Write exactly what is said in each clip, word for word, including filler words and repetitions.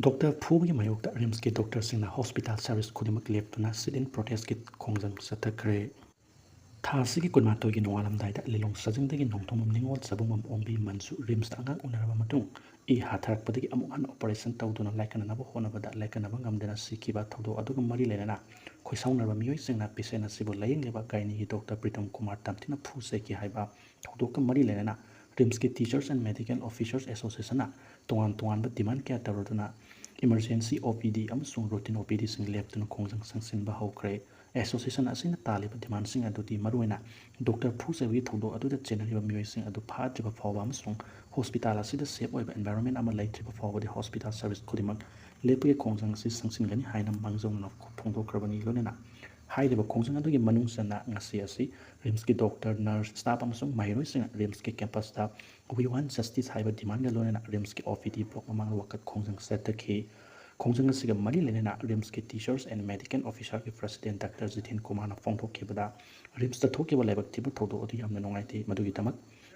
Doctor ꯐꯨꯕꯒꯤ ꯃꯥꯌꯣꯛꯇ ꯔꯤꯝꯁꯀꯤ ꯗꯣꯛꯇꯔꯁꯤꯡꯅ hospital service ꯈꯨꯗꯤꯡꯃꯛ ꯂꯦꯞꯇꯨꯅ sit-in protest-ꯀꯤ ꯈꯣꯡꯖꯪ ꯆꯠꯊꯈ꯭ꯔꯦ꯫ ꯊꯥ ꯑꯁꯤꯒꯤ ꯀꯨꯟꯃꯥꯊꯣꯏꯒꯤ ꯅꯣꯡꯉꯥꯜꯂꯝꯗꯥꯏꯗ ꯂꯤꯂꯣꯡ ꯁꯥꯖꯤꯡꯗꯒꯤ ꯅꯣꯡꯊꯣꯝꯕꯝ ꯅꯤꯉꯣꯜ ꯆꯕꯨꯡꯕꯝ ꯑꯣꯡꯕꯤ ꯃꯟꯖꯨ ꯔꯤꯝꯁꯇ ꯑꯉꯥꯡ ꯎꯅꯔꯕ ꯃꯇꯨꯡ ꯏ ꯍꯥꯊꯔꯛꯄꯗꯒꯤ ꯑꯃꯨꯛ ꯍꯟꯅ ꯑꯣꯄꯔꯦꯁꯟ ꯇꯧꯗꯨꯅ ꯂꯥꯏꯀꯠꯅꯅꯕ ꯍꯣꯠꯅꯕꯗ ꯂꯥꯏꯀꯠꯅꯕ ꯉꯝꯗꯅ ꯁꯤꯈꯤꯕ ꯊꯧꯗꯣꯛ ꯑꯗꯨꯒ ꯃꯔꯤ ꯂꯩꯅꯅ ꯈꯣꯏꯁꯥꯎꯅꯔꯕ ꯃꯤꯑꯣꯏꯁꯤꯡꯅ ꯄꯦꯁꯦꯟ ꯑꯁꯤꯕꯨ ꯂꯥꯌꯦꯡꯂꯤꯕ ꯒꯥꯏꯅꯤꯒꯤ ꯗꯣꯛꯇꯔ ꯄ꯭ꯔꯤꯇꯝ ꯀꯨꯃꯥꯔ ꯇꯝꯊꯤꯅ ꯐꯨ ꯆꯩꯈꯤ ꯍꯥꯏꯕ ꯊꯧꯗꯣꯛꯀ ꯃꯔꯤ ꯂꯩꯅꯅ ꯔꯤꯝꯁꯀꯤ Teachers and Medical Officers Association-ꯅ ꯇꯣꯉꯥꯟ ꯇꯣꯉꯥꯟꯕ demand ꯀꯌꯥ ꯇꯧꯔꯗꯨꯅ emergency O P D ꯑꯃꯁꯨꯡ routine O P D-ꯁꯤꯡ ꯂꯦꯞꯇꯨꯅ ꯈꯣꯡꯖꯪ ꯆꯪꯁꯤꯟꯕ ꯍꯧꯈ꯭ꯔꯦ꯫ Association ꯑꯁꯤꯅ ꯇꯥꯜꯂꯤꯕ demand-ꯁꯤꯡ ꯑꯗꯨꯗꯤ ꯃꯔꯨꯑꯣꯏꯅ ꯗꯣꯛꯇꯔ ꯐꯨ ꯆꯩꯕꯒꯤ ꯊꯧꯗꯣꯛ ꯑꯗꯨꯗ ꯆꯦꯟꯅꯔꯤꯕ ꯃꯤꯑꯣꯏꯁꯤꯡ ꯑꯗꯨ ꯐꯥꯗ꯭ꯔꯤꯕ ꯐꯥꯎꯕ ꯑꯃꯁꯨꯡ ꯍꯣꯁꯄꯤꯇꯥꯜ ꯑꯁꯤꯗ safe ꯑꯣꯏꯕ environment ꯑꯃ ꯂꯩꯇ꯭ꯔꯤꯕ ꯐꯥꯎꯕꯗꯤ ꯍꯣꯁꯄꯤꯇꯥꯜ ꯁꯔꯚꯤꯁ ꯈꯨꯗꯤꯡꯃꯛ ꯂꯦꯞꯄꯒꯤ ꯈꯣꯡꯖꯪ ꯑꯁꯤ ꯆꯪꯁꯤꯟꯒꯅꯤ ꯍꯥꯏꯅ ꯃꯥꯡꯖꯧꯅꯅ ꯐꯣꯡꯗꯣꯛꯈ꯭ꯔꯕꯅꯤ꯫ ꯂꯣꯏꯅꯅ ꯍꯥꯏꯔꯤꯕ ꯈꯣꯡꯖꯪ ꯑꯗꯨꯒꯤ ꯃꯅꯨꯡ ꯆꯟꯅ ꯉꯁꯤ ꯑꯁꯤ ꯔꯤꯝꯁꯀꯤ ꯗꯣꯛꯇꯔ, ꯅꯔꯁ, ꯁ꯭ꯇꯥꯐ ꯑꯃꯁꯨꯡ ꯃꯍꯩꯔꯣꯏꯁꯤꯡꯅ ꯔꯤꯝꯁꯀꯤ ꯀꯦꯝꯄꯁꯇ "We want justice" ꯍꯥꯏꯕ demand-ꯒ ꯂꯣꯏꯅꯅ ꯔꯤꯝꯁꯀꯤ O P D block ꯃꯃꯥꯡꯗ ꯋꯥꯀꯠ ꯈꯣꯡꯖꯪ ꯆꯠꯊꯈꯤ꯫ ꯈꯣꯡꯖꯪ ꯑꯁꯤꯒ ꯃꯔꯤ ꯂꯩꯅꯅ ꯔꯤꯝꯁꯀꯤ Teachers and Medical Officer-ꯒꯤ president ꯗꯥꯛꯇꯔ ꯖꯤꯊꯦꯟ ꯀꯨꯃꯥꯔꯅ ꯐꯣꯡꯗꯣꯛꯈꯤꯕꯗ, ꯔꯤꯝꯁꯇ ꯊꯣꯛꯈꯤꯕ ꯂꯥꯏꯕꯛ ꯊꯤꯕ ꯊꯧꯗꯣꯛ ꯑꯗꯨ ꯌꯥꯝꯅ ꯅꯨꯡꯉꯥꯏꯇꯦ꯫ ꯃꯗꯨꯒꯤꯗꯃꯛ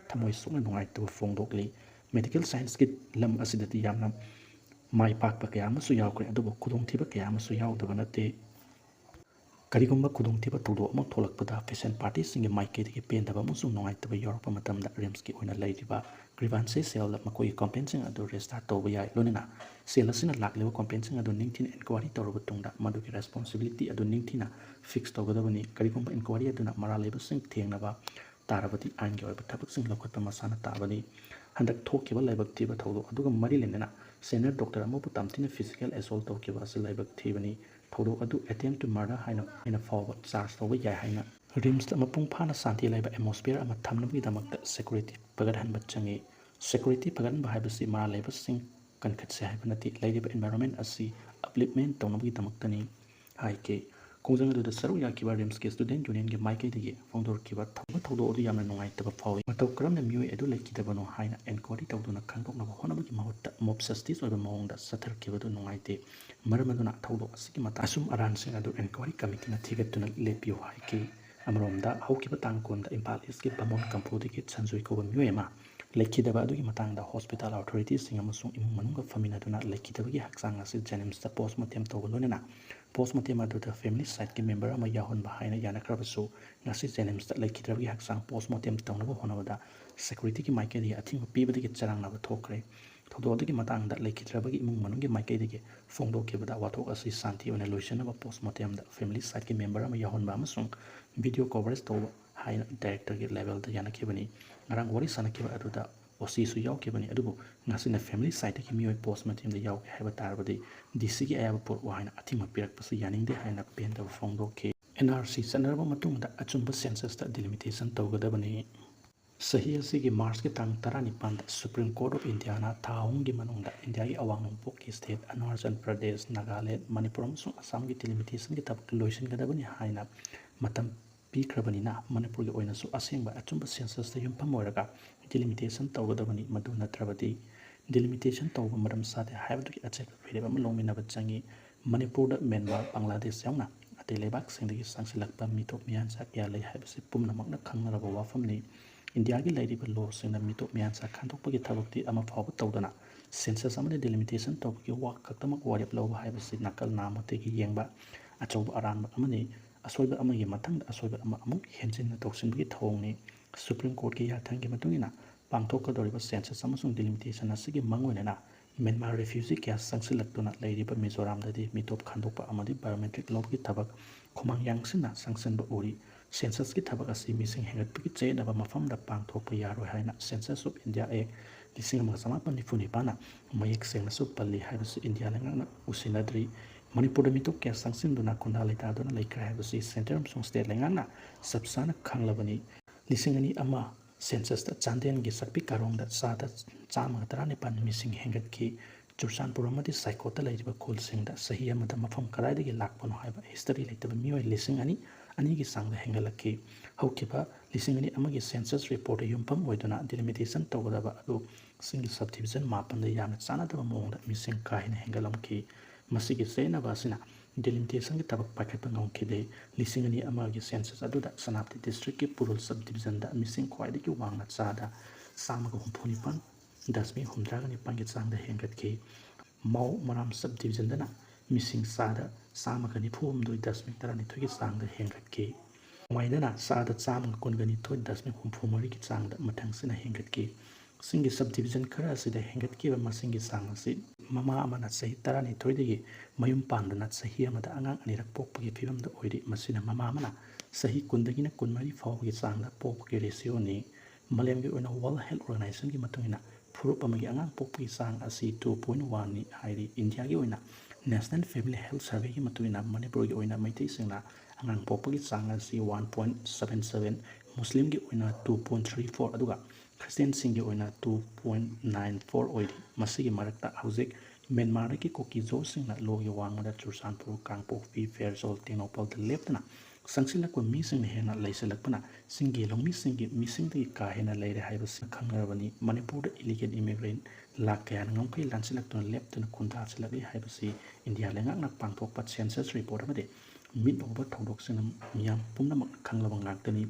ꯊꯃꯣꯏ ꯁꯣꯛꯅ ꯅꯨꯡꯉꯥꯏꯇꯕ ꯐꯣꯡꯗꯣꯛꯂꯤ꯫ Medical science-ꯀꯤ ꯂꯝ ꯑꯁꯤꯗꯗꯤ ꯌꯥꯝꯅ ꯃꯥꯏ ꯄꯥꯛꯄ ꯀꯌꯥ ꯑꯃꯁꯨ ꯌꯥꯎꯈ꯭ꯔꯦ, ꯑꯗꯨꯕꯨ ꯈꯨꯗꯣꯡꯊꯤꯕ ꯀꯌꯥ ꯑꯃꯁꯨ ꯌꯥꯎꯗꯕ ꯅꯠꯇꯦ꯫ ꯀꯔꯤꯒꯨꯝꯕ ꯈꯨꯗꯣꯡꯊꯤꯕ ꯊꯧꯗꯣꯛ ꯑꯃ ꯊꯣꯛꯂꯛꯄꯗ patient party-ꯁꯤꯡꯒꯤ ꯃꯥꯏꯀꯩꯗꯒꯤ ꯄꯦꯟꯗꯕ ꯑꯃꯁꯨꯡ ꯅꯨꯡꯉꯥꯏꯇꯕ ꯌꯥꯎꯔꯛꯄ ꯃꯇꯝꯗ ꯔꯤꯝꯁꯀꯤ ꯑꯣꯏꯅ ꯂꯩꯔꯤꯕ grievance cell-ꯗ ꯃꯈꯣꯏꯒꯤ complaint-ꯁꯤꯡ ꯑꯗꯨ register ꯇꯧꯕ ꯌꯥꯏ꯫ ꯂꯣꯏꯅꯅ cell ꯑꯁꯤꯅ ꯂꯥꯛꯂꯤꯕ complaint-ꯁꯤꯡ ꯑꯗꯨ ꯅꯤꯡꯊꯤꯅ inquiry ꯇꯧꯔꯕ ꯇꯨꯡꯗ ꯃꯗꯨꯒꯤ responsibility ꯑꯗꯨ ꯅꯤꯡꯊꯤꯅ fix ꯇꯧꯒꯗꯕꯅꯤ꯫ ꯀꯔꯤꯒꯨꯝꯕ inquiry ꯑꯗꯨꯅ ꯃꯔꯥꯜ ꯂꯩꯕꯁꯤꯡ ꯊꯦꯡꯅꯕ ꯇꯥꯔꯕꯗꯤ ꯑꯥꯏꯟꯒꯤ ꯑꯣꯏꯕ ꯊꯕꯛꯁꯤꯡ ꯂꯧꯈꯠꯄ ꯃꯁꯥꯅ ꯇꯥꯕꯅꯤ꯫ ꯍꯟꯗꯛ ꯊꯣꯛꯈꯤꯕ ꯂꯥꯏꯕꯛ ꯊꯤꯕ ꯊꯧꯗꯣꯛ ꯑꯗꯨꯒ ꯃꯔꯤ ꯂꯩꯅꯅ senior doctor ꯑꯃꯕꯨ ꯇꯝꯊꯤꯅ physical assault ꯇꯧꯈꯤꯕ ꯑꯁꯤ ꯂꯥꯏꯕꯛ ꯊꯤꯕꯅꯤ꯫ ꯊꯧꯗꯣꯛ ꯑꯗꯨ attempt to murder ꯍꯥꯏꯅ, ꯍꯥꯏꯅ ꯐꯥꯎꯕ charge ꯇꯧꯕ ꯌꯥꯏ ꯍꯥꯏꯅ ꯔꯤꯝꯁꯇ ꯃꯄꯨꯡ ꯐꯥꯅ ꯁꯥꯟꯇꯤ ꯂꯩꯕ atmosphere ꯑꯃ ꯊꯝꯅꯕꯒꯤꯗꯃꯛꯇ security ꯐꯒꯠꯍꯟꯕ ꯆꯪꯏ꯫ Security ꯐꯒꯠꯍꯟꯕ ꯍꯥꯏꯕꯁꯤ ꯃꯔꯥꯜ ꯂꯩꯕꯁꯤꯡ ꯀꯟꯈꯠꯁꯦ ꯍꯥꯏꯕ ꯅꯠꯇꯦ, ꯂꯩꯔꯤꯕ environment ꯑꯁꯤ upliftment ꯇꯧꯅꯕꯒꯤꯗꯃꯛꯇꯅꯤ ꯍꯥꯏꯈꯤ꯫ ꯈꯣꯡꯖꯪ ꯑꯗꯨꯗ ꯁꯔꯨꯛ ꯌꯥꯈꯤꯕ ꯔꯤꯝꯁꯀꯤ student union-ꯒꯤ ꯃꯥꯏꯀꯩꯗꯒꯤ ꯐꯣꯡꯗꯣꯔꯛꯈꯤꯕ ꯊꯧꯕ ꯊꯧꯗꯣꯛ ꯑꯗꯨ ꯌꯥꯝꯅ ꯅꯨꯡꯉꯥꯏꯇꯕ ꯐꯥꯎꯏ꯫ ꯃꯇꯧ ꯀꯔꯝꯅ ꯃꯤꯑꯣꯏ ꯑꯗꯨ ꯂꯩꯈꯤꯗꯕꯅꯣ ꯍꯥꯏꯅ inquiry ꯇꯧꯗꯨꯅ ꯈꯪꯗꯣꯛꯅꯕ ꯍꯣꯠꯅꯕꯒꯤ ꯃꯍꯨꯠꯇ mob justice ꯑꯣꯏꯕ ꯃꯑꯣꯡꯗ ꯆꯠꯊꯔꯛꯈꯤꯕ ꯑꯗꯨ ꯅꯨꯡꯉꯥꯏꯇꯦ꯫ ꯃꯔꯝ ꯑꯗꯨꯅ ꯊꯧꯗꯣꯛ ꯑꯁꯤꯒꯤ ꯃꯇꯥꯡ ꯑꯁꯨꯝ ꯑꯔꯥꯟꯁꯤꯡ ꯑꯗꯨ inquiry committee-ꯅ ꯊꯤꯒꯠꯇꯨꯅ ꯂꯦꯞꯄꯤꯌꯨ ꯍꯥꯏꯈꯤ꯫ ꯑꯃꯔꯣꯝꯗ, ꯍꯧꯈꯤꯕ ꯇꯥꯡ ꯀꯨꯟꯗ ꯏꯝꯐꯥꯜ East-ꯀꯤ ꯕꯥꯃꯣꯟ ꯀꯝꯄꯨꯗꯒꯤ ꯁꯟꯖꯣꯏ ꯀꯧꯕ ꯃꯤꯑꯣꯏ ꯑꯃ ꯂꯩꯈꯤꯗꯕ ꯑꯗꯨꯒꯤ ꯃꯇꯥꯡꯗ hospital authorityꯁꯤꯡ ꯑꯃꯁꯨꯡ ꯏꯃꯨꯡ ꯃꯅꯨꯡꯒ ꯐꯝꯃꯤꯟꯅꯗꯨꯅ ꯂꯩꯈꯤꯗꯕꯒꯤ ꯍꯛꯆꯥꯡ ꯑꯁꯤ JNIMSꯇ post mortem ꯇꯧꯕ ꯂꯣꯏꯅꯅ post mortem ꯑꯗꯨꯗ family sideꯀꯤ member ꯑꯃ ꯌꯥꯎꯍꯟꯕ ꯍꯥꯏꯅ ꯌꯥꯅꯈ꯭ꯔꯕꯁꯨ, ꯉꯁꯤ JNIMSꯇ ꯂꯩꯈꯤꯗ꯭ꯔꯕꯒꯤ ꯍꯛꯆꯥꯡ post mortem ꯇꯧꯅꯕ ꯍꯣꯠꯅꯕꯗ securityꯒꯤ ꯃꯥꯏꯀꯩꯗꯒꯤ ꯑꯊꯤꯡꯕ ꯄꯤꯕꯗꯒꯤ ꯆꯔꯥꯡꯅꯕ ꯊꯣꯛꯈ꯭ꯔꯦ꯫ ꯊꯧꯗꯣꯛ ꯑꯗꯨꯒꯤ ꯃꯇꯥꯡꯗ ꯂꯩꯈꯤꯗ꯭ꯔꯕꯒꯤ ꯏꯃꯨꯡ ꯃꯅꯨꯡꯒꯤ ꯃꯥꯏꯀꯩꯗꯒꯤ ꯐꯣꯡꯗꯣꯛꯈꯤꯕꯗ, ꯋꯥꯊꯣꯛ ꯑꯁꯤ ꯁꯥꯟꯇꯤ ꯑꯣꯏꯅ ꯂꯣꯏꯁꯤꯟꯅꯕ post mortemꯗ family sideꯀꯤ member ꯑꯃ ꯌꯥꯎꯍꯟꯕ ꯑꯃꯁꯨꯡ video coverage ꯇꯧꯕ ꯍꯥꯏꯅ directorꯒꯤ levelꯗ ꯌꯥꯅꯈꯤꯕꯅꯤ꯫ ꯉꯔꯥꯡ ꯋꯥꯔꯤ ꯁꯥꯟꯅꯈꯤꯕ ꯑꯗꯨꯗ OCꯁꯨ ꯌꯥꯎꯈꯤꯕꯅꯤ, ꯑꯗꯨꯕꯨ ꯉꯁꯤꯅ family sideꯇꯒꯤ ꯃꯤꯑꯣꯏ post mortemꯗ ꯌꯥꯎꯒꯦ ꯍꯥꯏꯕ ꯇꯥꯔꯕꯗꯤ DCꯒꯤ ꯑꯌꯥꯕ ꯄꯨꯔꯛꯎ ꯍꯥꯏꯅ ꯑꯊꯤꯡꯕ ꯄꯤꯔꯛꯄꯁꯤ ꯌꯥꯅꯤꯡꯗꯦ ꯍꯥꯏꯅ ꯄꯦꯟꯗꯕ ꯐꯣꯡꯗꯣꯛꯈꯤ꯫ NRC ꯆꯠꯅꯔꯕ ꯃꯇꯨꯡꯗ ꯑꯆꯨꯝꯕ censusꯇ delimitation ꯇꯧꯒꯗꯕꯅꯤ꯫ ꯆꯍꯤ ꯑꯁꯤꯒꯤ Marchꯀꯤ ꯇꯥꯡ ꯇꯔꯥꯅꯤꯄꯥꯟꯗ Supreme Court of Indiaꯅ ꯊꯥ ꯑꯍꯨꯝꯒꯤ ꯃꯅꯨꯡꯗ ꯏꯟꯗꯤꯌꯥꯒꯤ ꯑꯋꯥꯡ ꯅꯣꯡꯄꯣꯛꯀꯤ state ꯑꯔꯨꯅꯥꯆꯜ ꯄ꯭ꯔꯗꯦꯁ, ꯅꯥꯒꯥꯂꯦꯟ, ꯃꯅꯤꯄꯨꯔ ꯑꯃꯁꯨꯡ ꯑꯁꯥꯝꯒꯤ delimitation ꯊꯕꯛ ꯂꯣꯏꯁꯤꯟꯒꯗꯕꯅꯤ ꯍꯥꯏꯅ ꯃꯇꯝ ꯄꯤꯈ꯭ꯔꯕꯅꯤꯅ, ꯃꯅꯤꯄꯨꯔꯒꯤ ꯑꯣꯏꯅꯁꯨ ꯑꯁꯦꯡꯕ ꯑꯆꯨꯝꯕ censusꯇ ꯌꯨꯝꯐꯝ ꯑꯣꯏꯔꯒ delimitation ꯇꯧꯒꯗꯕꯅꯤ꯫ ꯃꯗꯨ ꯅꯠꯇ꯭ꯔꯕꯗꯤ delimitation ꯇꯧꯕ ꯃꯔꯝ ꯆꯥꯗꯦ ꯍꯥꯏꯕꯗꯨꯒꯤ ꯑꯆꯦꯠꯄ ꯐꯤꯔꯦꯞ ꯑꯃ ꯂꯧꯃꯤꯟꯅꯕ ꯆꯪꯏ꯫ ꯃꯅꯤꯄꯨꯔꯗ ꯃ꯭ꯌꯥꯟꯃꯥꯔ, ꯕꯪꯒ꯭ꯂꯥꯗꯦꯁ ꯌꯥꯎꯅ ꯑꯇꯩ ꯂꯩꯕꯥꯛꯁꯤꯡꯗꯒꯤ ꯆꯪꯁꯤꯜꯂꯛꯄ ꯃꯤꯇꯣꯞ ꯃꯤꯌꯥꯟꯆꯥ ꯀꯌꯥ ꯂꯩ ꯍꯥꯏꯕꯁꯤ ꯄꯨꯝꯅꯃꯛꯅ ꯈꯪꯅꯔꯕ ꯋꯥꯐꯝꯅꯤ꯫ ꯏꯟꯗꯤꯌꯥꯒꯤ ꯂꯩꯔꯤꯕ lawꯁꯤꯡꯅ ꯃꯤꯇꯣꯞ ꯃꯤꯌꯥꯟꯆꯥ ꯈꯟꯗꯣꯛꯄꯒꯤ ꯊꯕꯛꯇꯤ ꯑꯃ ꯐꯥꯎꯕ ꯇꯧꯗꯅ, census ꯑꯃꯗꯤ delimitation ꯇꯧꯕꯒꯤ ꯋꯥ ꯈꯛꯇꯃꯛ ꯋꯥꯔꯦꯞ ꯂꯧꯕ ꯍꯥꯏꯕꯁꯤ ꯅꯥꯀꯜ ꯅꯥꯝꯃꯇꯒꯤ ꯌꯦꯡꯕ ꯑꯆꯧꯕ ꯑꯔꯥꯟꯕ ꯑꯃꯅꯤ꯫ ꯑꯁꯣꯏꯕ ꯑꯃꯒꯤ ꯃꯊꯪꯗ ꯑꯁꯣꯏꯕ ꯑꯃ ꯑꯃꯨꯛ ꯍꯦꯟꯖꯤꯟꯅ ꯇꯧꯁꯤꯟꯕꯒꯤ ꯊꯧꯑꯣꯡꯅꯤ꯫ Supreme Courtꯀꯤ ꯌꯥꯊꯪꯒꯤ ꯃꯇꯨꯡ ꯏꯟꯅ ꯄꯥꯡꯊꯣꯛꯀꯗꯧꯔꯤꯕ census ꯑꯃꯁꯨꯡ delimitation ꯑꯁꯤꯒꯤ ꯃꯥꯡꯑꯣꯏꯅꯅ ꯃ꯭ꯌꯥꯟꯃꯥꯔ refugee ꯀꯌꯥ ꯆꯪꯁꯤꯜꯂꯛꯇꯨꯅ ꯂꯩꯔꯤꯕ ꯃꯤꯖꯣꯔꯥꯝꯗꯗꯤ ꯃꯤꯇꯣꯞ ꯈꯟꯗꯣꯛꯄ ꯑꯃꯗꯤ biometric ꯂꯧꯕꯒꯤ ꯊꯕꯛ ꯈꯨꯃꯥꯡ ꯌꯥꯡꯁꯤꯟꯅ ꯆꯪꯁꯤꯟꯕ ꯎꯔꯤ꯫ Censusꯀꯤ ꯊꯕꯛ ꯑꯁꯤ ꯃꯤꯁꯤꯡ ꯍꯦꯟꯒꯠꯄꯒꯤ ꯆꯌꯦꯠꯅꯕ ꯃꯐꯝꯗ ꯄꯥꯡꯊꯣꯛꯄ ꯌꯥꯔꯣꯏ ꯍꯥꯏꯅ Census of India Act ꯂꯤꯁꯤꯡ ꯑꯃꯒ ꯆꯃꯥꯄꯟ ꯅꯤꯐꯨ ꯅꯤꯄꯥꯟꯅ ꯃꯌꯦꯛ ꯁꯦꯡꯅꯁꯨ ꯄꯜꯂꯤ ꯍꯥꯏꯕꯁꯤ ꯏꯟꯗꯤꯌꯥ ꯂꯩꯉꯥꯛꯅ ꯎꯁꯤꯟꯅꯗ꯭ꯔꯤ꯫ ꯃꯅꯤꯄꯨꯔꯗ ꯃꯤꯇꯣꯞ ꯀꯌꯥ ꯆꯪꯁꯤꯟꯗꯨꯅ ꯈꯨꯟꯗꯥ ꯂꯩꯇꯥꯗꯨꯅ ꯂꯩꯈ꯭ꯔꯦ ꯍꯥꯏꯕꯁꯤ centre ꯑꯃꯁꯨꯡ state ꯂꯩꯉꯥꯛꯅ ꯆꯞ ꯆꯥꯅ ꯈꯪꯂꯕꯅꯤ꯫ ꯂꯤꯁꯤꯡ ꯑꯅꯤ ꯑꯃ censusꯇ ꯆꯥꯟꯗꯦꯜꯒꯤ ꯆꯥꯛꯄꯤ ꯀꯥꯔꯣꯡꯗ ꯆꯥꯗ ꯆꯥꯝꯃꯒ ꯇꯔꯥꯅꯤꯄꯥꯟ ꯃꯤꯁꯤꯡ ꯍꯦꯟꯒꯠꯈꯤ꯫ ꯆꯨꯔꯆꯥꯟꯄꯨꯔ ꯑꯃꯗꯤ ꯁꯥꯏꯀꯣꯠꯇ ꯂꯩꯔꯤꯕ ꯈꯨꯜꯁꯤꯡꯗ ꯆꯍꯤ ꯑꯃꯗ ꯃꯐꯝ ꯀꯗꯥꯏꯗꯒꯤ ꯂꯥꯛꯄꯅꯣ ꯍꯥꯏꯕ history ꯂꯩꯇꯕ ꯃꯤꯑꯣꯏ ꯂꯤꯁꯤꯡ ꯑꯅꯤ, ꯑꯅꯤꯒꯤ ꯆꯥꯡꯗ ꯍꯦꯟꯒꯠꯂꯛꯈꯤ꯫ ꯍꯧꯈꯤꯕ ꯂꯤꯁꯤꯡ ꯑꯅꯤ ꯑꯃꯒꯤ census reportꯇ ꯌꯨꯝꯐꯝ ꯑꯣꯏꯗꯨꯅ delimitation ꯇꯧꯒꯗꯕ ꯑꯗꯨ ꯆꯤꯡꯒꯤ subdivision ꯃꯥꯄꯟꯗ ꯌꯥꯝꯅ ꯆꯥꯟꯅꯗꯕ ꯃꯑꯣꯡꯗ ꯃꯤꯁꯤꯡ ꯀꯥ ꯍꯦꯟꯅ ꯍꯦꯟꯒꯠꯂꯝꯈꯤ꯫ ꯃꯁꯤꯒꯤ ꯆꯌꯦꯠꯅꯕ ꯑꯁꯤꯅ delimitationꯒꯤ ꯊꯕꯛ ꯄꯥꯏꯈꯠꯄ ꯉꯝꯈꯤꯗꯦ꯫ ꯂꯤꯁꯤꯡ ꯑꯅꯤ ꯑꯃꯒꯤ census ꯑꯗꯨꯗ ꯁꯦꯅꯥꯄꯇꯤ districtꯀꯤ ꯄꯨꯔꯨꯜ subdivisionꯗ ꯃꯤꯁꯤꯡ ꯈ꯭ꯋꯥꯏꯗꯒꯤ ꯋꯥꯡꯅ ꯆꯥꯗ ꯆꯥꯝꯃꯒ ꯍꯨꯝꯐꯨ ꯅꯤꯄꯥꯟ ꯗꯁꯃꯤꯛ ꯍꯨꯝꯗ꯭ꯔꯥꯒ ꯅꯤꯄꯥꯟꯒꯤ ꯆꯥꯡꯗ ꯍꯦꯟꯒꯠꯈꯤ꯫ ꯃꯥꯎ ꯃꯔꯥꯝ sub division ꯗꯅ ꯃꯤꯁꯤꯡ ꯆꯥꯗ ꯆꯥꯝꯃꯒ ꯅꯤꯐꯨ ꯍꯨꯝꯗꯣꯏ ꯗꯁꯃꯤꯛ ꯇꯔꯥꯅꯤꯊꯣꯏꯒꯤ ꯆꯥꯡꯗ ꯍꯦꯟꯒꯠꯈꯤ꯫ ꯅꯣꯡꯃꯥꯏꯗꯅ ꯆꯥꯗ ꯆꯥꯝꯃꯒ ꯀꯨꯟꯒ ꯅꯤꯊꯣꯏ ꯗꯁꯃꯤꯛ ꯍꯨꯝꯐꯨ ꯃꯔꯤꯒꯤ ꯆꯥꯡꯗ ꯃꯊꯪꯁꯤꯅ ꯍꯦꯟꯒꯠꯈꯤ꯫ ꯆꯤꯡꯒꯤ sub division ꯈꯔ ꯑꯁꯤꯗ ꯍꯦꯟꯒꯠꯈꯤꯕ ꯃꯁꯤꯡꯒꯤ ꯆꯥꯡ ꯑꯁꯤ ꯃꯃꯥ ꯑꯃꯅ ꯆꯍꯤ ꯇꯔꯥꯅꯤꯊꯣꯏꯗꯒꯤ ꯃꯌꯨꯝ ꯄꯥꯟꯗꯨꯅ ꯆꯍꯤ ꯑꯃꯗ ꯑꯉꯥꯡ ꯑꯅꯤꯔꯛ ꯄꯣꯛꯄꯒꯤ ꯐꯤꯕꯝꯗ ꯑꯣꯏꯔꯤ꯫ ꯃꯁꯤꯅ ꯃꯃꯥ ꯑꯃꯅ ꯆꯍꯤ ꯀꯨꯟꯗꯒꯤꯅ ꯀꯨꯟꯃꯔꯤ ꯐꯥꯎꯕꯒꯤ ꯆꯥꯡꯗ ꯄꯣꯛꯄꯒꯤ ratio ꯅꯤ꯫ ꯃꯥꯂꯦꯝꯒꯤ ꯑꯣꯏꯅ World Health Organization ꯒꯤ ꯃꯇꯨꯡ ꯏꯟꯅ ꯐꯨꯔꯨꯞ ꯑꯃꯒꯤ ꯑꯉꯥꯡ ꯄꯣꯛꯄꯒꯤ ꯆꯥꯡ ꯑꯁꯤ two point one ꯅꯤ ꯍꯥꯏꯔꯤ꯫ ꯏꯟꯗꯤꯌꯥꯒꯤ ꯑꯣꯏꯅ National Family Health Survey ꯒꯤ ꯃꯇꯨꯡ ꯏꯟꯅ ꯃꯅꯤꯄꯨꯔꯒꯤ ꯑꯣꯏꯅ ꯃꯩꯇꯩꯁꯤꯡꯅ ꯑꯉꯥꯡ ꯄꯣꯛꯄꯒꯤ ꯆꯥꯡ ꯑꯁꯤ one point seven seven, ꯃꯨꯁꯂꯤꯝꯒꯤ ꯑꯣꯏꯅ two point three four, ꯑꯗꯨꯒ ꯈ꯭ꯔꯤꯁꯇꯤꯌꯥꯟꯁꯤꯡꯒꯤ ꯑꯣꯏꯅ two point nine four ꯑꯣꯏꯔꯤ꯫ ꯃꯁꯤꯒꯤ ꯃꯔꯛꯇ ꯍꯧꯖꯤꯛ ꯃ꯭ꯌꯥꯟꯃꯥꯔꯗꯒꯤ ꯀꯨꯀꯤꯖꯣꯁꯤꯡꯅ ꯂꯣꯒꯤ ꯋꯥꯡꯃꯗ ꯆꯨꯔꯆꯥꯟꯄꯨꯔ, ꯀꯥꯡꯄꯣꯛꯄꯤ, ꯐꯦꯔꯖꯣꯜ, ꯇꯦꯡꯅꯧꯄꯜꯗ ꯂꯦꯞꯇꯅ ꯆꯪꯁꯤꯜꯂꯛꯄ ꯃꯤꯁꯤꯡꯅ ꯍꯦꯟꯅ ꯂꯩꯁꯤꯜꯂꯛꯄꯅ ꯆꯤꯡꯒꯤ ꯂꯧꯃꯤꯁꯤꯡꯒꯤ ꯃꯤꯁꯤꯡꯗꯒꯤ ꯀꯥ ꯍꯦꯟꯅ ꯂꯩꯔꯦ ꯍꯥꯏꯕꯁꯤ ꯈꯪꯅꯔꯕꯅꯤ꯫ ꯃꯅꯤꯄꯨꯔꯗ illegal immigrant ꯂꯥꯈ ꯀꯌꯥꯅ ꯉꯝꯈꯩ ꯂꯥꯟꯁꯤꯜꯂꯛꯇꯨꯅ ꯂꯦꯞꯇꯅ ꯈꯨꯟꯗꯥꯁꯤꯜꯂꯛꯂꯤ ꯍꯥꯏꯕꯁꯤ ꯏꯟꯗꯤꯌꯥ ꯂꯩꯉꯥꯛꯅ ꯄꯥꯡꯊꯣꯛꯄ census report ꯑꯃꯗꯤ ꯃꯤꯠ ꯎꯕ ꯊꯧꯗꯣꯛꯁꯤꯡꯅ ꯃꯤꯌꯥꯝ ꯄꯨꯝꯅꯃꯛꯅ ꯈꯪꯂꯕ ꯉꯥꯛꯇꯅꯤ꯫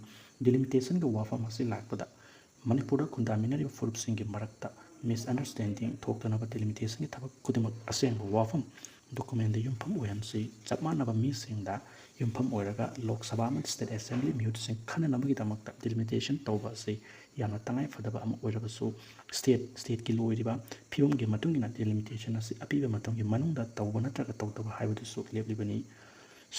Delimitation ꯒꯤ ꯋꯥꯐꯝ ꯑꯁꯤ ꯂꯥꯛꯄꯗ ꯃꯅꯤꯄꯨꯔꯗ ꯈꯨꯟꯗꯥꯃꯤꯟꯅꯔꯤꯕ ꯐꯨꯔꯨꯞꯁꯤꯡꯒꯤ ꯃꯔꯛꯇ misunderstanding ꯊꯣꯛꯇꯅꯕ delimitation ꯒꯤ ꯊꯕꯛ ꯈꯨꯗꯤꯡꯃꯛ ꯑꯁꯦꯡꯕ ꯋꯥꯐꯝ document ꯗ ꯌꯨꯝꯐꯝ ꯑꯣꯏꯍꯟꯁꯤ꯫ ꯆꯞ ꯃꯥꯟꯅꯕ ꯃꯤꯁꯤꯡꯗ ꯌꯨꯝꯐꯝ ꯑꯣꯏꯔꯒ ꯂꯣꯛ ꯁꯚꯥ ꯑꯃꯗꯤ state assembly ꯃꯤꯍꯨꯠꯁꯤꯡ ꯈꯟꯅꯅꯕꯒꯤꯗꯃꯛꯇ delimitation ꯇꯧꯕ ꯑꯁꯤ ꯌꯥꯝꯅ ꯇꯉꯥꯏ ꯐꯗꯕ ꯑꯃ ꯑꯣꯏꯔꯕꯁꯨ, state, state ꯀꯤ ꯂꯣꯏꯔꯤꯕ ꯐꯤꯕꯝꯒꯤ ꯃꯇꯨꯡ ꯏꯟꯅ delimitation ꯑꯁꯤ ꯑꯄꯤꯕ ꯃꯇꯝꯒꯤ ꯃꯅꯨꯡꯗ ꯇꯧꯕ ꯅꯠꯇ꯭ꯔꯒ ꯇꯧꯗꯕ ꯍꯥꯏꯕꯗꯨꯁꯨ ꯂꯦꯞꯂꯤꯕꯅꯤ꯫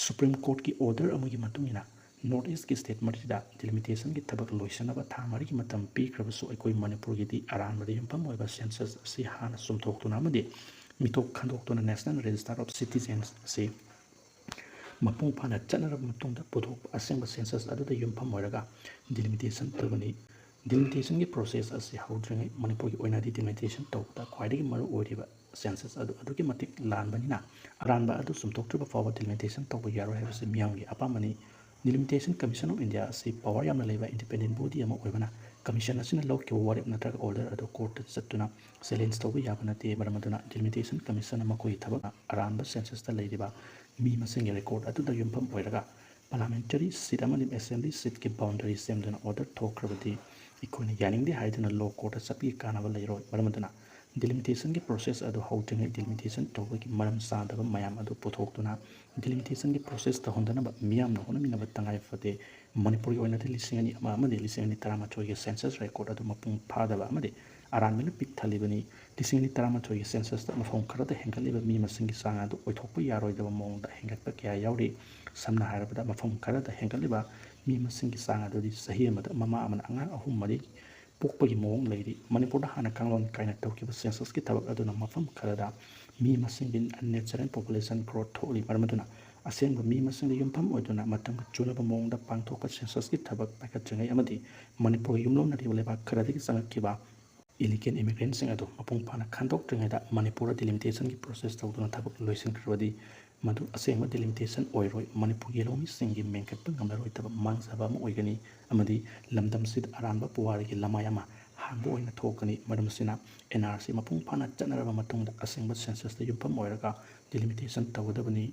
Supreme Court ꯀꯤ order ꯑꯃꯒꯤ ꯃꯇꯨꯡ ꯏꯟꯅ North East ꯀꯤ state ꯃꯔꯤꯗ delimitation ꯒꯤ ꯊꯕꯛ ꯂꯣꯏꯁꯤꯟꯅꯕ ꯊꯥ ꯃꯔꯤꯒꯤ ꯃꯇꯝ ꯄꯤꯈ꯭ꯔꯕꯁꯨ, ꯑꯩꯈꯣꯏ ꯃꯅꯤꯄꯨꯔꯒꯤꯗꯤ ꯑꯔꯥꯟꯕꯗ ꯌꯨꯝꯐꯝ ꯑꯣꯏꯕ census ꯑꯁꯤ ꯍꯥꯟꯅ ꯆꯨꯝꯊꯣꯛꯇꯨꯅ ꯑꯃꯗꯤ ꯃꯤꯇꯣꯞ ꯈꯟꯗꯣꯛꯇꯨꯅ National Register of Citizens ꯑꯁꯤ ꯃꯄꯨꯡ ꯐꯥꯅ ꯆꯠꯅꯔꯕ ꯃꯇꯨꯡꯗ ꯄꯨꯊꯣꯛꯄ ꯑꯁꯦꯡꯕ census ꯑꯗꯨꯗ ꯌꯨꯝꯐꯝ ꯑꯣꯏꯔꯒ delimitation ꯇꯧꯒꯅꯤ꯫ Delimitation ꯒꯤ process ꯑꯁꯤ ꯍꯧꯗ꯭ꯔꯤꯉꯩ ꯃꯅꯤꯄꯨꯔꯒꯤ ꯑꯣꯏꯅꯗꯤ delimitation ꯇꯧꯕꯗ ꯈ꯭ꯋꯥꯏꯗꯒꯤ ꯃꯔꯨ ꯑꯣꯏꯔꯤꯕ census ꯑꯗꯨ ꯑꯗꯨꯛꯀꯤ ꯃꯇꯤꯛ ꯂꯥꯟꯕꯅꯤꯅ, ꯑꯔꯥꯟꯕ ꯑꯗꯨ ꯆꯨꯝꯊꯣꯛꯇ꯭ꯔꯤꯕ ꯐꯥꯎꯕ delimitation ꯇꯧꯕ ꯌꯥꯔꯣꯏ ꯍꯥꯏꯕꯁꯤ ꯃꯤꯌꯥꯝꯒꯤ ꯑꯄꯥꯝꯕꯅꯤ꯫ Delimitation Commission of India ꯑꯁꯤ power ꯌꯥꯝꯅ ꯂꯩꯕ independent body ꯑꯃ ꯑꯣꯏꯕꯅ, commission ꯑꯁꯤꯅ ꯂꯧꯈꯤꯕ ꯋꯥꯔꯦꯞ ꯅꯠꯇ꯭ꯔꯒ order ꯑꯗꯨ court ꯇ ꯆꯠꯇꯨꯅ challenge ꯇꯧꯕ ꯌꯥꯕ ꯅꯠꯇꯦ꯫ ꯃꯔꯝ ꯑꯗꯨꯅ Delimitation Commission ꯅ ꯃꯈꯣꯏꯒꯤ ꯊꯕꯛ ꯑꯔꯥꯟꯕ census ꯇ ꯂꯩꯔꯤꯕ ꯃꯤ ꯃꯁꯤꯡꯒꯤ record ꯑꯗꯨꯗ ꯌꯨꯝꯐꯝ ꯑꯣꯏꯔꯒ parliamentary seat ꯑꯃꯗꯤ assembly seat ꯀꯤ boundary ꯁꯦꯝꯗꯨꯅ order ꯊꯣꯛꯈ꯭ꯔꯕꯗꯤ, ꯑꯩꯈꯣꯏꯅ ꯌꯥꯅꯤꯡꯗꯦ ꯍꯥꯏꯗꯨꯅ ꯂꯣ ꯀꯣꯔꯠꯇ ꯆꯠꯄꯒꯤ ꯀꯥꯟꯅꯕ ꯂꯩꯔꯣꯏ꯫ ꯃꯔꯝ ꯑꯗꯨꯅ ꯗꯤꯂꯤꯃꯤꯇꯦꯁꯟꯒꯤ ꯄ꯭ꯔꯣꯁꯦꯁ ꯑꯗꯨ ꯍꯧꯗ꯭ꯔꯤꯉꯩ ꯗꯤꯂꯤꯃꯤꯇꯦꯁꯟ ꯇꯧꯕꯒꯤ ꯃꯔꯝ ꯆꯥꯗꯕ ꯃꯌꯥꯝ ꯑꯗꯨ ꯄꯨꯊꯣꯛꯇꯨꯅ ꯗꯤꯂꯤꯃꯤꯇꯦꯁꯟꯒꯤ ꯄ꯭ꯔꯣꯁꯦꯁ ꯇꯧꯍꯟꯗꯅꯕ ꯃꯤꯌꯥꯝꯅ ꯍꯣꯠꯅꯃꯤꯟꯅꯕ ꯇꯉꯥꯏ ꯐꯗꯦ꯫ ꯃꯅꯤꯄꯨꯔꯒꯤ ꯑꯣꯏꯅꯗꯤ ꯂꯤꯁꯤꯡ ꯑꯅꯤ ꯑꯃ ꯑꯃꯗꯤ ꯂꯤꯁꯤꯡ ꯑꯅꯤ ꯇꯔꯥꯃꯥꯊꯣꯏꯒꯤ ꯁꯦꯟꯁꯁ ꯔꯦꯀꯣꯔꯠ ꯑꯗꯨ ꯃꯄꯨꯡ ꯐꯥꯗꯕ ꯑꯃꯗꯤ ꯑꯔꯥꯟꯕꯅ ꯄꯤꯛ ꯊꯜꯂꯤꯕꯅꯤ꯫ ꯂꯤꯁꯤꯡ ꯑꯅꯤ ꯇꯔꯥꯃꯥꯊꯣꯏꯒꯤ ꯁꯦꯟꯁꯁꯇ ꯃꯐꯝ ꯈꯔꯗ ꯍꯦꯟꯒꯠꯂꯤꯕ ꯃꯤ ꯃꯁꯤꯡꯒꯤ ꯆꯥꯡ ꯑꯗꯨ ꯑꯣꯏꯊꯣꯛꯄ ꯌꯥꯔꯣꯏꯗꯕ ꯃꯑꯣꯡꯗ ꯍꯦꯟꯒꯠꯄ ꯀꯌꯥ ꯌꯥꯎꯔꯤ꯫ ꯁꯝꯅ ꯍꯥꯏꯔꯕꯗ, ꯃꯐꯝ ꯈꯔꯗ ꯍꯦꯟꯒꯠꯂꯤꯕ ꯃꯤ ꯃꯁꯤꯡꯒꯤ ꯆꯥꯡ ꯑꯗꯨꯗꯤ ꯆꯍꯤ ꯑꯃꯗ ꯃꯃꯥ ꯑꯃꯅ ꯑꯉꯥꯡ ꯑꯍꯨꯝ ꯃꯔꯤ ꯄꯣꯛꯄꯒꯤ ꯃꯑꯣꯡ ꯂꯩꯔꯤ꯫ ꯃꯅꯤꯄꯨꯔꯗ ꯍꯥꯟꯅ ꯀꯥꯡꯂꯣꯟ ꯀꯥꯏꯅ ꯇꯧꯈꯤꯕ ꯁꯦꯟꯁꯁꯀꯤ ꯊꯕꯛ ꯑꯗꯨꯅ ꯃꯐꯝ ꯈꯔꯗ ꯃꯤ ꯃꯁꯤꯡꯒꯤ natural population growth ꯊꯣꯛꯂꯤ꯫ ꯃꯔꯝ ꯑꯗꯨꯅ ꯑꯁꯦꯡꯕ ꯃꯤ ꯃꯁꯤꯡꯗ ꯌꯨꯝꯐꯝ ꯑꯣꯏꯗꯨꯅ ꯃꯇꯝꯒ ꯆꯨꯅꯕ ꯃꯑꯣꯡꯗ ꯄꯥꯡꯊꯣꯛꯄ ꯁꯦꯟꯁꯁꯀꯤ ꯊꯕꯛ ꯄꯥꯏꯈꯠꯇ꯭ꯔꯤꯉꯩ ꯑꯃꯗꯤ ꯃꯅꯤꯄꯨꯔꯒ ꯌꯨꯝꯂꯣꯟꯅꯔꯤꯕ ꯂꯩꯕꯥꯛ ꯈꯔꯗꯒꯤ ꯆꯪꯂꯛꯈꯤꯕ illegal immigrantꯁꯤꯡ ꯑꯗꯨ ꯃꯄꯨꯡ ꯐꯥꯅ ꯈꯟꯗꯣꯛꯇ꯭ꯔꯤꯉꯩꯗ ꯃꯅꯤꯄꯨꯔꯗ ꯗꯤꯂꯤꯃꯤꯇꯦꯁꯟꯒꯤ ꯄ꯭ꯔꯣꯁꯦꯁ ꯇꯧꯗꯨꯅ ꯊꯕꯛ ꯂꯣꯏꯁꯤꯟꯈ꯭ꯔꯕꯗꯤ ꯃꯗꯨ ꯑꯁꯦꯡꯕ ꯗꯤꯂꯤꯃꯤꯇꯦꯁꯟ ꯑꯣꯏꯔꯣꯏ꯫ ꯃꯅꯤꯄꯨꯔꯒꯤ ꯂꯧꯃꯤꯁꯤꯡꯒꯤ ꯃꯦꯟꯈꯠꯄ ꯉꯝꯂꯔꯣꯏꯗꯕ ꯃꯥꯡꯖꯕ ꯑꯃ ꯑꯣꯏꯒꯅꯤ ꯑꯃꯗꯤ ꯂꯝꯗꯝꯁꯤꯗ ꯑꯔꯥꯟꯕ ꯄꯨꯋꯥꯔꯤꯒꯤ ꯂꯃꯥꯏ ꯑꯃ ꯍꯥꯡꯕ ꯑꯣꯏꯅ ꯊꯣꯛꯀꯅꯤ꯫ ꯃꯔꯝ ꯑꯁꯤꯅ, ꯑꯦꯟ ꯑꯥꯔ ꯁꯤ ꯃꯄꯨꯡ ꯐꯥꯅ ꯆꯠꯅꯔꯕ ꯃꯇꯨꯡꯗ ꯑꯁꯦꯡꯕ ꯁꯦꯟꯁꯁꯇ ꯌꯨꯝꯐꯝ ꯑꯣꯏꯔꯒ ꯗꯤꯂꯤꯃꯤꯇꯦꯁꯟ ꯇꯧꯒꯗꯕꯅꯤ꯫